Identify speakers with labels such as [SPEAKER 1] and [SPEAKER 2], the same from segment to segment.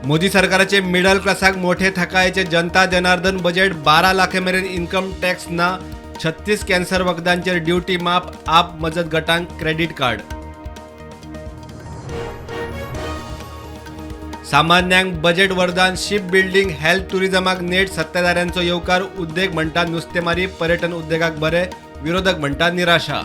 [SPEAKER 1] मोदी सरकाराचे मिडल क्लासाक मोठे थाकायचे जनता जनार्दन बजेट 12 लाखां मेरेन इन्कम टॅक्स ना, 36 कॅन्सर वखदांचेर ड्युटी माफ, आप मजत गटांक क्रेडीट कार्ड। सामान्यांक बजेट वरदान, शिप बिल्डिंग हेल्थ टुरिझमाक नेट, सत्ताधाऱ्यांचो येवकार, उद्देग म्हणटा नुस्तेमारी पर्यटन उद्देगाक बरे, विरोधक म्हणटा निराशा।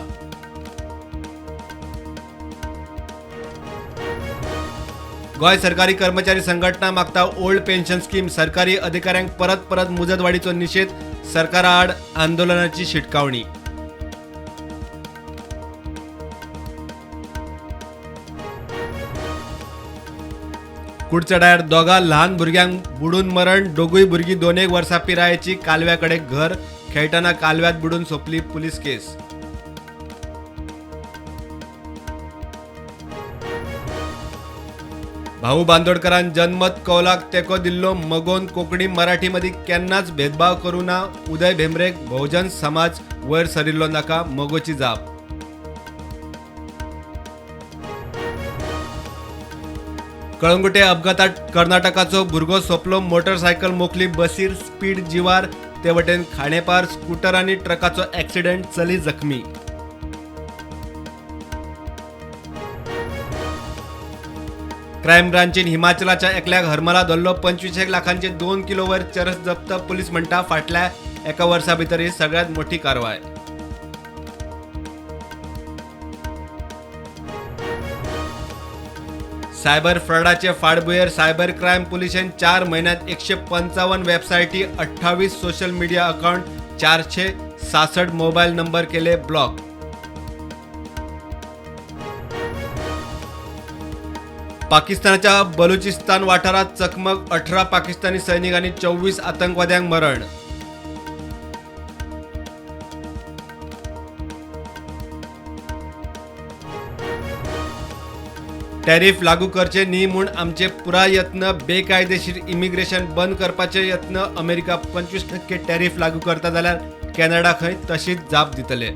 [SPEAKER 1] गोंय सरकारी कर्मचारी संघटना मागता ओल्ड पेन्शन स्कीम, सरकारी अधिकाऱ्यांक परत परत मुजतवाडीचो निशेध, सरकाराआड आंदोलनाची शिटकावणी। कुडचड्यार दोगा ल्हान भुरग्यांक बुडून मरण, दोगूय भुरगीं 2 वर्सां पिरायेची, कालव्याकडे घर, खेळटना कालव्यात बुडून सोंपली पुलीस केस। भाऊ बांदोडकरान जनमत कौलाक तेंको दिल्लो, मगोन कोंकणी मराठी मदीं केन्नाच भेदभाव करूं ना, उदय भेंब्रेक बहुजन समाज वयर सरिल्लो नाका, मगोची जाप। कळंगुटे अपघातात कर्नाटकाचो भुरगो सोंपलो, मोटरसायकल मोखली बसीर, स्पीड जिवार, ते वटेन खांडेपार स्कूटर आनी ट्रकाचो एक्सिडेंट, चली जखमी। क्रायम ब्रांचीन हिमाचलाच्या एकल्याक हरमला धरलो, 25 लाखांचे 2 किलो वयर चरस जप्त, पुलीस म्हणटा फाटल्या एका वर्सा भितर ही सगळ्यात मोठी कारवाय। सायबर फ्रॉडाचे फाटभुंयेर सायबर क्रायम पुलिशेन 4 म्हयन्यांत 155 वेबसायटी, 28 social media account, 466 mobile number केले ब्लॉक। पाकिस्तानाच्या बलुचिस्तान वाठारात चकमक, 18 पाकिस्तानी सैनिक आणि 24 आतंकवाद्यांक मरण। टॅरिफ लागू करचे न्ही म्हूण आमचे पुराय यत्न, बेकायदेशीर इमिग्रेशन बंद करपाचे यत्न, अमेरिका 25% टॅरिफ लागू करता जाल्यार कॅनडा खंय तशीच जाप दितले।